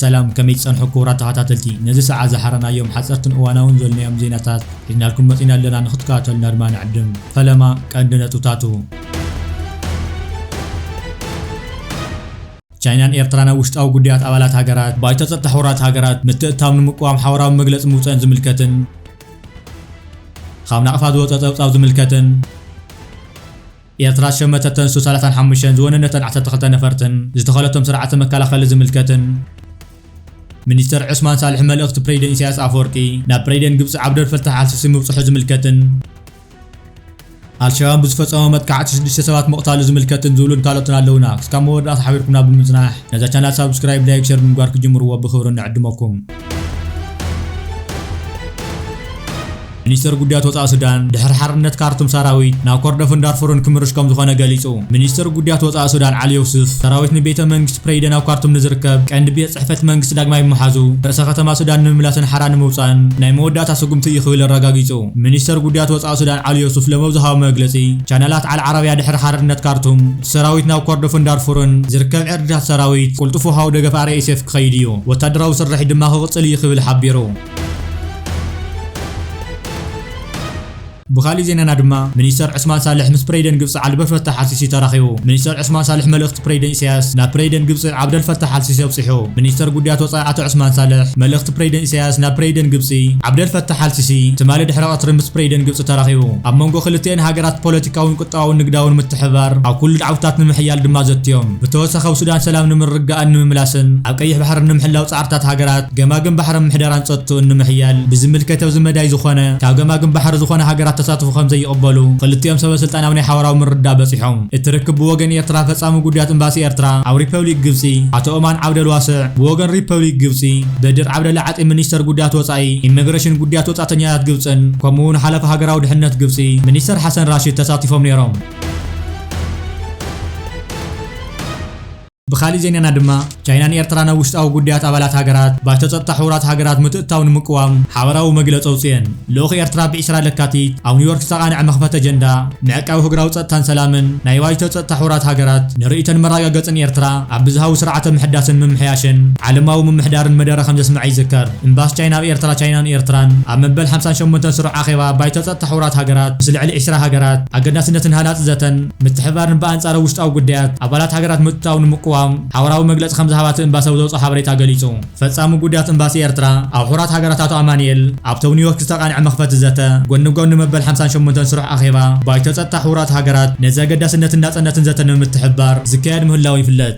ሰላም፣ ከመይ ትጸንሑ ክቡራት ተኸታተልቲ? ነዚ ሰዓት ዝሓረናዮም ሓጸርትን እዋናውን ዘልናዮም ዜናታት ሒዝናልኩም መጺና ኣለና፣ ንኽትከታተሉና ድማ ንዕድም። ፈለማ ቀንዲ ነጥብታቱ። ቻይናን ኤርትራን ኣብ ውሽጣዊ ጉዳያት ኣባላት ሃገራት ባይቶ ጸጥታ ሕቡራት ሃገራት ምትእትታው ንምቅዋም ሓበራዊ መግለጺ ምውጸእን ዝምልከትን፣ ካብ ናቕፋ ዝወጸ ጸብጻብ ዝምልከትን፣ ኤርትራ ዝሸመተተን ሱ ሰላሳን ሓሙሽተን ዝወነነተን ዓሰርተ ክልተ ነፈርትን ዝተኸለቶም ስርዓተ መከላኸሊ ዝምልከትን፣ ሚኒስተር ዑስማን ሳልሕ መልእኽቲ ፕሬዚደንት ኢሳያስ ኣፈወርቂ ናብ ፕሬዚደንት ግብጺ ዓብደል ፈታሕ ኣልሲሲ ምብጽሑ ዝምልከትን፣ ኣልሸባብ ብዝፈጸሞ መጥቃዕቲ ሽዱሽተ ሰባት ምቕታሉ ዝምልከትን ዝብሉን ካልኦትን ኣለውና። ክሳብ መወዳእታ ሓቢርኩምና ብምጽናሕ ነዛ ቻናል ሳብስክራይብ፣ ላይክ፣ ሸር ብምግባር ክጅምርዎ ብኽብሪ ንዕድመኩም። ሚኒስተር ጉዳያት ወጻኢ ሱዳን ድሕሪ ሓርነት ካርቱም ሰራዊት ናብ ኮርዶፍን ዳርፉርን ክምርሽ ከም ዝኾነ ገሊጹ። ሚኒስተር ጉዳያት ወጻኢ ሱዳን ዓሊ ዮሱፍ ሰራዊት ንቤተ መንግስቲ ፕሬዚደንት ኣብ ካርቱም ንዝርከብ ቀንዲ ቤት ጽሕፈት መንግስቲ ዳግማይ ብምሓዙ ርእሰ ከተማ ሱዳን ንምምላስን ሓራ ንምውጻእን ናይ መወዳእታ ስጉምቲ እዩ ክብል ኣረጋጊጹ። ሚኒስተር ጉዳያት ወጻኢ ሱዳን ዓሊ ዮሱፍ ሎሚ ኣብ ዝሃቦ መግለጺ ቻነላት ኣል ዓረብያ ድሕሪ ሓርነት ካርቱም እቲ ሰራዊት ናብ ኮርዶፍን ዳርፉርን ዝርከብ ዕርድታት ሰራዊት ቅልጡፍ ወሃዊ ደገፍ ኣር ኤስ ኤፍ ክኸይድ እዩ። ወታደራዊ ስርሒት ድማ ክቕጽል እዩ ክብል ሓቢሩ። ብኻሊእ ዜናና ድማ ሚኒስተር ዑስማን ሳልሕ ምስ ፕሬዚደንት ግብጺ ዓብደል ፈታሕ ኣልሲሲ ተራኺቡ። ሚኒስተር ዑስማን ሳልሕ መልእኽቲ ፕሬዚደንት ኢሳያስ ናብ ፕሬዚደንት ግብጺ ዓብደል ፈታሕ ኣልሲሲ ኣብጺሑ። ሚኒስተር ጉዳያት ወጻኢ ኣቶ ዑስማን ሳልሕ መልእኽቲ ፕሬዚደንት ኢሳያስ ናብ ፕሬዚደንት ግብጺ ዓብደል ፈታሕ ኣልሲሲ ትማሊ ድሕሪ ቀትሪ ምስ ፕሬዚደንት ግብጺ ተራኺቡ። ኣብ መንጎ ክልቲኤን ሃገራት ፖለቲካውን ቁጠባውን ንግዳውን ምትሕብባር ኣብ ኩሉ ዓውድታት ንምሕያል ድማ ዘትዮም። ብተወሳኺ ኣብ ሱዳን ሰላም ንምርግጋእን ንምምላስን ኣብ ቀይሕ ባሕሪ ንምሕላው ጻዕርታት ሃገራት ገማግም ባሕርን ምሕደራን ጸጥትኡን ንምሕያል ብዝምልከት ኣብዚ መዳይ ዝኾነ ካብ ገማግም ባሕሪ ዝኾነ ሃገራት ተሳትፎ ከም ዘይቕበሉ ክልቲኦም ሰበ ስልጣን ኣብ ናይ ሓበራዊ ምርድዳእ በጺሖም። እቲ ርክብ ብወገን ኤርትራ ፈጻሚ ጉዳያት ኤምባሲ ኤርትራ ኣብ ሪፐብሊክ ግብጺ ኣቶ ኦማን ዓብደል ዋስዕ፣ ብወገን ሪፐብሊክ ግብጺ በድር ዓብደላ ዓጢ ሚኒስተር ጉዳያት ወጻኢ፣ ኢሚግሬሽን፣ ጉዳያት ወጻእተኛታት ግብጽን ከምኡ እውን ሓለፋ ሃገራዊ ድሕነት ግብጺ ሚኒስተር ሓሰን ራሽድ ተሳቲፎም ነይሮም። ብኻሊእ ዜናና ድማ ቻይናን ኤርትራን ኣብ ውሽጣዊ ጉዳያት ኣባላት ሃገራት ባይቶ ጸጥታ ሕቡራት ሃገራት ምትእትታው ንምቅዋም ሓበራዊ መግለጺ ኣውጽኤን። ልኡኽ ኤርትራ ብዒስራ ለካቲት ኣብ ኒውዮርክ ዝተቓንዐ መኽፈቲ ኣጀንዳ ምዕቃብ ህግራዊ ጸጥታን ሰላምን ናይ ባይቶ ጸጥታ ሕቡራት ሃገራት ንርእይቶን መረጋገጽን ኤርትራ ኣብ ብዝሃዊ ስርዓተ ምሕዳስን ምምሕያሽን ዓለማዊ ምምሕዳርን መደረ ከም ዘስምዐ ይዝከር። ኤምባሲ ቻይና ኣብ ኤርትራ፣ ቻይናን ኤርትራን ኣብ መበል ሓምሳን ሸሞንተን ስሩዕ ኣኼባ ባይቶ ጸጥታ ሕቡራት ሃገራት ምስ ልዕሊ ዒስራ ሃገራት ኣገዳስነትን ሃናጺ ዘተን ምትሕብባርን ብኣንጻር ውሽጣዊ ጉዳያት ኣባላት ሃገራት ምትእትታው ንምቅዋም ሓበራዊ መግለጺ ከም ዝሃባ እቲ ኤምባሲ ኣብ ዘውጽኦ ሓበሬታ ገሊጹ። ፈጻሚ ጉዳያት ኤምባሲ ኤርትራ ኣብ ሕቡራት ሃገራት ኣቶ ኣማኑኤል ኣብቲ ኣብ ኒውዮርክ ዝተቓንዐ መኽፈቲ ዘተ ጎኒ ጎኒ መበል ሓምሳን ሸሞንተን ስሩዕ ኣኼባ ባይቶ ጸጥታ ሕቡራት ሃገራት ነዚ ኣገዳስነትን ናጽነትን ዘተ ንምትሕብባር ዝካየድ ምህላዉ ይፍለጥ።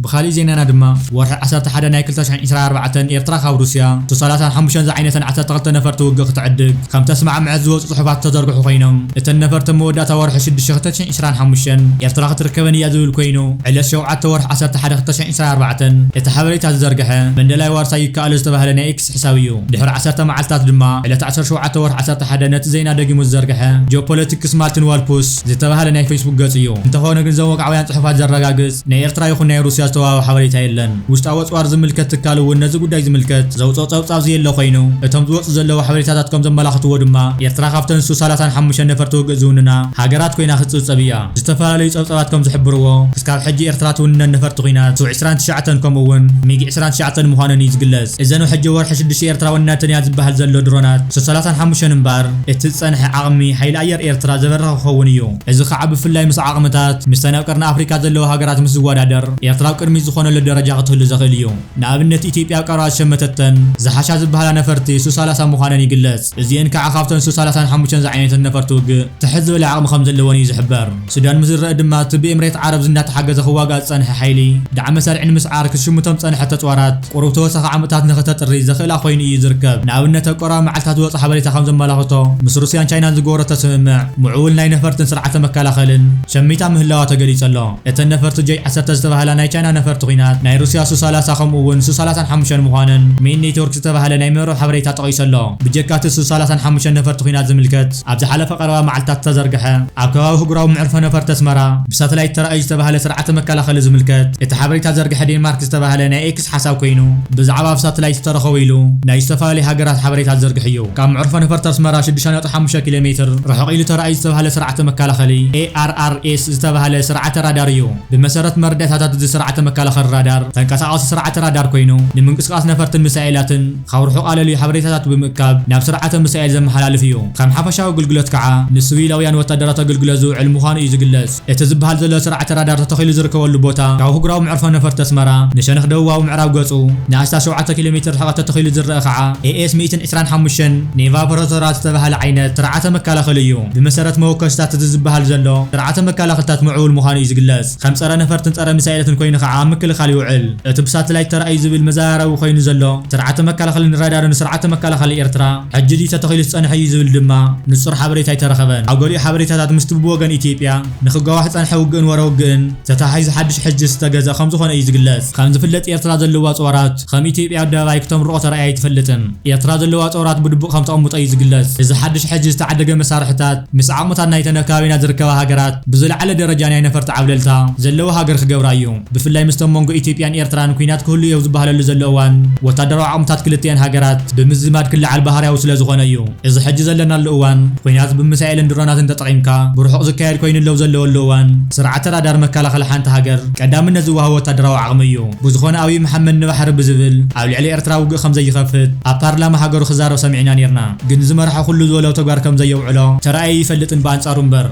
ብኻሊእ ዜናና ድማ ወርሒ ዓሰርተ ሓደ ናይ ክልተ ሽሕን ዕስራን ኣርባዕተን ኤርትራ ካብ ሩስያ ቱ ሰላሳን ሓሙሽተን ዝዓይነተን ዓሰርተ ክልተ ነፈርቲ ውግእ ክትዕድግ ከም ተስማዕምዐት ዝወጹ ጽሑፋት ተዘርግሑ ኮይኖም፣ እተን ነፈርቲ መወዳእታ ወርሒ ሽዱሽተ ክልተ ሽሕን ዕስራን ሓሙሽተን ኤርትራ ክትርከበን እያ ዝብል ኮይኑ፣ ዕለት ሸውዓተ ወርሒ ዓሰርተ ሓደ ክልተ ሽሕን ዕስራን ኣርባዕተን እቲ ሓበሬታ ዝዘርግሐ መንደላይ ዋርሳይ ይከኣሎ ዝተባህለ ናይ ኤክስ ሕሳብ እዩ። ድሕሪ ዓሰርተ መዓልታት ድማ ዕለት ዓሰርተ ሸውዓተ ወርሒ ዓሰርተ ሓደ ነቲ ዜና ደጊሙ ዝዘርግሐ ጂኦፖለቲክስ ማርቲን ዋልፑስ ዝተባህለ ናይ ፌስቡክ ገጽ እዩ። እንተኾነ ግን እዞም ወግዓውያን ጽሑፋት ዘረጋግጽ ናይ ኤርትራ ይኹን ናይ ሩስያ ዝተዋህበ ሓበሬታ የለን። ውሽጣዊ ኣጽዋር ዝምልከት ትካል እውን ነዚ ጉዳይ ዝምልከት ዘውጽኦ ጸብጻብ ዘየለ ኮይኑ፣ እቶም ዝወጹ ዘለዉ ሓበሬታታት ከም ዘመላኽትዎ ድማ ኤርትራ ካብተን ሱ ሰላሳን ሓሙሽተን ነፈርቲ ውግእ ዝውንና ሃገራት ኮይና ክትጽብጸብ እያ። ዝተፈላለዩ ጸብጻባት ከም ዝሕብርዎ፣ ክስካብ ሕጂ ኤርትራ ትውንነን ነፈርቲ ኲናት ሱ ዕስራን ትሽዓተን ከምኡ እውን ሚግ ዕስራን ትሽዓተን ምዃነን እዩ ዝግለጽ። እዘን ኣብ ሕጂ ወርሒ ሽዱሽተ ኤርትራ ወኒናተን እያ ዝበሃል ዘሎ ድሮናት ሱ ሰላሳን ሓሙሽተን እምበኣር፣ እቲ ዝጸንሐ ዓቕሚ ሓይሊ ኣየር ኤርትራ ዘበረኸ ክኸውን እዩ። እዚ ኸኣ ብፍላይ ምስ ዓቕምታት ምስተን ኣብ ቀርኒ ኣፍሪካ ዘለዋ ሃገራት ምስ ዝወዳደር፣ ኤርትራ ኣብ ቅድሚት ዝኾነሉ ደረጃ ክትህሉ ዘኽእል እዩ። ንኣብነት፣ ኢትዮጵያ ኣብ ቀረባ ዝሸመተተን ዝሓሻ ዝበሃላ ነፈርቲ ሱ ሰላሳ ምዃነን ይግለጽ። እዚኤን ከዓ ካብተን ሱ ሰላሳን ሓሙሽተን ዝዓይነተን ነፈርቲ ውግእ ትሕት ዝበለ ዓቕሚ ከም ዘለወን እዩ ዝሕበር። ሱዳን ምስ ዝረአ ድማ፣ እቲ ብኤምሬት ዓረብ እናተሓገዘ ክዋጋእ ዝጸንሐ ሓይሊ፣ ዳዕመ ሰሪዕን ምስዓር ክትሽምቶም ዝጸንሐት ተጽዋራት፣ ቁሩብ ተወሳኺ ዓመታት ንኽተጥሪ ዘኽእላ ኮይኑ እዩ ዝርከብ። ንኣብነት፣ ኣብ ቀረባ መዓልታት ዝወጸ ሓበሬታ ከም ዘመላኽቶ፣ ምስ ሩስያን ቻይናን ዝገበረቶ ስምምዕ፣ ምዕቡል ናይ ነፈርትን ስርዓተ መከላኸልን ሸሚታ ምህላዋ ተገሊጹ ኣሎ። እተን ነፈርቲ ጀይ ዓሰርተ ዝተባህላ ናይ ቻይና ነፈርቲ ኲናት ናይ ሩስያ ሱ ሰላሳ ከምኡ እውን ሱ ሰላሳን ሓሙሽተን ምዃነን ሜን ኔትወርክ ዝተባህለ ናይ መርበብ ሓበሬታ ጠቒሱ ኣሎ። ብጀካ እቲ ሱ ሰላሳን ሓሙሽተን ነፈርቲ ኲናት ዝምልከት ኣብ ዝሓለፈ ቀረባ መዓልታት ዝተዘርግሐ ኣብ ከባቢ ህጉራዊ መዕርፎ ነፈርቲ ኣስመራ ብሳተላይት ተራእዩ ዝተባህለ ስርዓተ መከላኸሊ ዝምልከት እቲ ሓበሬታ ዘርግሐ ዴንማርክ ዝተባህለ ናይ ኤክስ ሓሳብ ኮይኑ፣ ብዛዕባ ኣብ ሳተላይት ዝተረኸቡ ኢሉ ናይ ዝተፈላለዩ ሃገራት ሓበሬታ ዝዘርግሕ እዩ። ካብ መዕርፎ ነፈርቲ ኣስመራ ሽዱሽተ ነጥቢ ሓሙሽተ ኪሎ ሜትር ርሑቕ ኢሉ ተራእዩ ዝተባህለ ስርዓተ መከላኸሊ ኤ ኣር ኣር ኤስ ዝተባህለ ስርዓተ ራዳር እዩ። ብመሰረት መረዳእታታት እዚ ስርዓተ መከላኸሊ ራዳር፣ ተንቀሳቓሲ ስርዓተ ራዳር ኮይኑ፣ ንምንቅስቓስ ነፈርትን ሚሳኤላትን ካብ ርሑቕ ኣለልዩ ሓበሬታታት ብምእካብ ናብ ስርዓተ ሚሳኤል ዘመሓላልፍ እዩ። ከም ሓፈሻዊ ኣገልግሎት ከዓ ንስዊላውያን ወታደራት ኣገልግሎት ዝውዕል ምዃኑ እዩ ዝግለጽ። እቲ ዝበሃል ዘሎ ስርዓተ ራዳር ተተኺሉ ዝርከበሉ ቦታ ካብ ኣህጉራዊ መዕርፎ ነፈርቲ ኣስመራ ንሸነኽ ደቡባዊ ምዕራብ ገጹ ንኣሽታ ሸውዓተ ኪሎ ሜትር ርሕቐት ተተኺሉ ዝረአ ከዓ ኤ ኤስ ሚእትን ዕስራን ሓሙሽተን ኔቫ ፕሮቶራል ዝተባህለ ዓይነት ስርዓተ መከላኸሊ እዩ። ብመሰረት መወከስታት እቲ ዝበሃል ዘሎ ስርዓተ መከላኸልታት ምዕቡል ምዃኑ እዩ ዝግለጽ። ከም ጸረ ነፈርትን ጸረ ሚሳኤላትን ኮይኑ ከዓ ኣብ ምክልኻል ይውዕል። እቲ ብሳተላይት ተራእዩ ዝብል መዘራረቢ ኮይኑ ዘሎ ስርዓተ መከላኸልን ራዳርን ስርዓተ መከላኸሊ ኤርትራ ሕጂ ድዩ ተተኺሉ ዝጸንሐ እዩ ዝብል ድማ ንጹር ሓበሬታ ኣይተረኸበን። ኣብ ገሊኡ ሓበሬታታት ምስቲ ብወገን ኢትዮጵያ ንክጓዋሕ ዝጸንሐ ውግእን ወረ ውግእን ተተሓሒዙ ሓድሽ ሕጂ ዝተገዘ ከም ዝኾነ እዩ ዝግለጽ። ከም ዝፍለጥ ኤርትራ ዘለዋ ጾራት ከም ኢትዮጵያ ኣደባባይ ክተምርቖ ተራእያ ኣይትፈልጥን። ኤርትራ ዘለዋ ጾራት ብድቡቕ ከም ተቐምጦ እዩ ዝግለጽ። እዚ ሓድሽ ሕጂ ዝተዓደገ መሳርሕታት ምስ ዓቕምታት ናይተን ኣብ ከባቢና ዝርከባ ሃገራት ብዝለዓለ ደረጃ ናይ ነፈርቲ ዓብለልታ ዘለዋ ሃገር ክገብራ እዩ። ብፍላይ ምስቶም መንጎ ኢትዮጵያን ኤርትራን ኲናት ክህሉ እዩ ዝበሃለሉ ዘሎ እዋን ወታደራዊ ዓቕምታት ክልቲኣን ሃገራት ብምዝማድ ክለዓል ባህርያዊ ስለ ዝኾነ እዩ። እዚ ሕጂ ዘለናሉ እዋን ኲናት ብሚሳኤልን ድሮናትን ተጠቒምካ ብርሑቕ ዝካየድ ኮይኑ ለው ዘለወሉ እዋን ስርዓተ ራዳር መከላኸሊ ሓንቲ ሃገር ቀዳምነት ዝወሃቦ ወታደራዊ ዓቕሚ እዩ። ብዝኾነ ኣብይ መሓመድ ንባሕሪ ብዝብል ኣብ ልዕሊ ኤርትራ ውግእ ከም ዘይኸፍት ኣብ ፓርላማ ሃገሩ ክዛረብ ሰሚዕና ኔርና። ግን ዝመርሖ ኩሉ ዝበሎ ተግባር ከም ዘየውዕሎ ተራእዩ ይፈልጥን ብኣንጻሩ እምበር።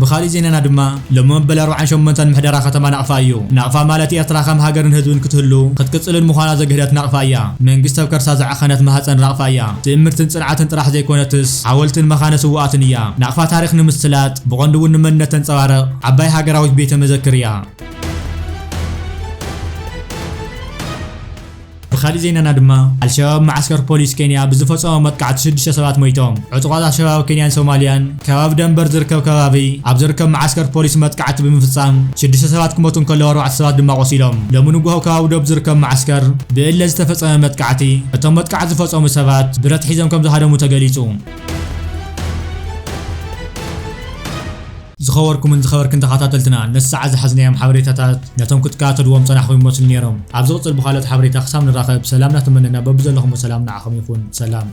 ብኻሊእ ዜናና ድማ ሎሚ መበል ኣርባዓን ሸሞንተን ምሕደራ ከተማ ናቕፋ እዩ። ናቕፋ ማለት ኤርትራ ከም ሃገርን ህዝብን ክትህሉ ክትቅጽልን ምዃና ዘግህደት ናቕፋ እያ። መንግስቲ ኣብ ከርሳ ዝዓኸነት ማህጸን ናቕፋ እያ። ትእምርትን ጽንዓትን ጥራሕ ዘይኮነትስ ሓወልትን መኻነ ስውኣትን እያ። ናቕፋ ታሪኽ ንምስላጥ ብቐንዱ እውን ንመንነት ተንጸባርቕ ዓባይ ሃገራዊት ቤተ መዘክር እያ። ብኻሊእ ዜናና ድማ ኣልሸባብ መዓስከር ፖሊስ ኬንያ ብዝፈጸሞ መጥቃዕቲ ሽዱሽተ ሰባት ሞይቶም። ዕጡቓት ኣልሸባብ ኬንያን ሶማልያን ከባቢ ደንበር ዝርከብ ከባቢ ኣብ ዝርከብ መዓስከር ፖሊስ መጥቃዕቲ ብምፍጻም ሽዱሽተ ሰባት ክሞቱ እንከለዉ ኣርባዕተ ሰባት ድማ ቆሲሎም። ሎሚ ንግሆ ከባቢ ዶብ ዝርከብ መዓስከር ብእለ ዝተፈጸመ መጥቃዕቲ እቶም መጥቃዕቲ ዝፈጸሙ ሰባት ብረት ሒዞም ከም ዝሃደሙ ተገሊጹ። ዝኸበርኩምን ዝኸበርክን ተኸታተልትና፣ ነቲ ሰዓት ዝሓዝናዮም ሓበሬታታት ነቶም ክትከታተልዎም ጸናሕኩም ይመስሉ ነይሮም። ኣብ ዝቕጽል ብኻልኦት ሓበሬታ ክሳብ ንራኸብ፣ ሰላምና ተመነና። በብዘለኹሞ ሰላም ንዓኹም ይኹን። ሰላም።